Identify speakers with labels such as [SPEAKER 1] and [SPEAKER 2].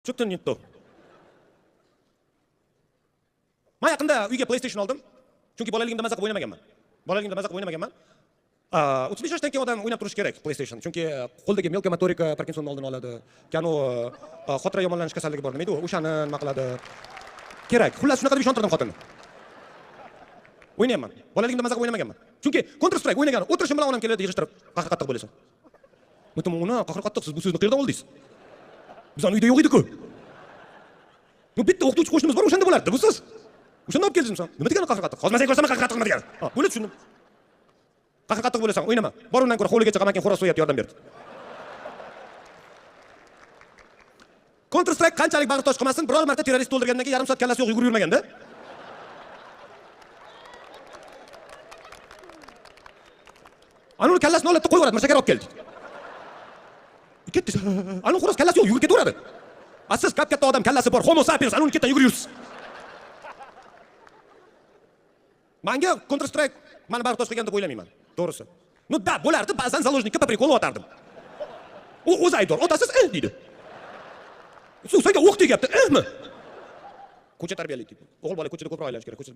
[SPEAKER 1] Что-то не то. Men yaqinda uyga PlayStation oldim. Chunki bolaligimda maza qilib o'ynamaganman. Bolaligimda maza qilib o'ynamaganman. 35 yoshdan keyin odam o'ynab turishi kerak PlayStation. Chunki qo'ldagi мелкая motorika Parkinsonni oldini oladi. Kanu xotira yomonlanish kasalligi bor, nima edi u? O'shani nima qiladi? Kerak. Xullas shunaqa deb ishontirdim xotinni. O'ynayapman. Bolaligimda maza qilib o'ynamaganman. Chunki Counter Strike o'ynagan o'tirishim bilan onam keladi, yig'ishtirib, qahr qattiq bo'lasan. Aytaman, ona, qahr qattiq, siz bu so'zni qayerdan oldingiz? Bizning uyda yo'q edi-ku. Bu bitta o'qituvchi qo'shnimiz bor, o'shanda bo'lardi bu so'z. O'shanda olib keldingizmi? Nima degani qahr qattiq? Hozir men senga ko'rsataman qahr qattiq nima degani. Ha, bo'ldi, tushundim. Qahr qattiq bo'lasan, o'ynama. Bor undan ko'ra hovligacha qamakin xo'roz so'yapti, yordam berdi. Counter Strike qanchalik bag'ritosh qilmasin, biror marta terrorist to'ldirgandan keyin yarim soat kallasi yo'q yugurib yurmaganda. Ana uni kallasini oladi, qo'yib yuboradi, Mirshakar olib keldi. Ketdi. Ana xo'roz kallasi yo'q yugurib ketaveradi. A siz kap-katta odam kallasi bor, homo sapiens, ana uni ketdan yugurib yursiz. Manga Counter Strike mani bag'ritosh qilgan deb o'ylamayman, to'g'risi. Ну да, bo'lardi, ba'zan заложникka по приколу otardim. U o'zi aybdor, otasiz eh deydi. Suv senga o'q tegyapti, ehmi? Ko'cha tarbiyali deydi. O'g'il bola ko'chada ko'proq aylanish kerak, ko'chada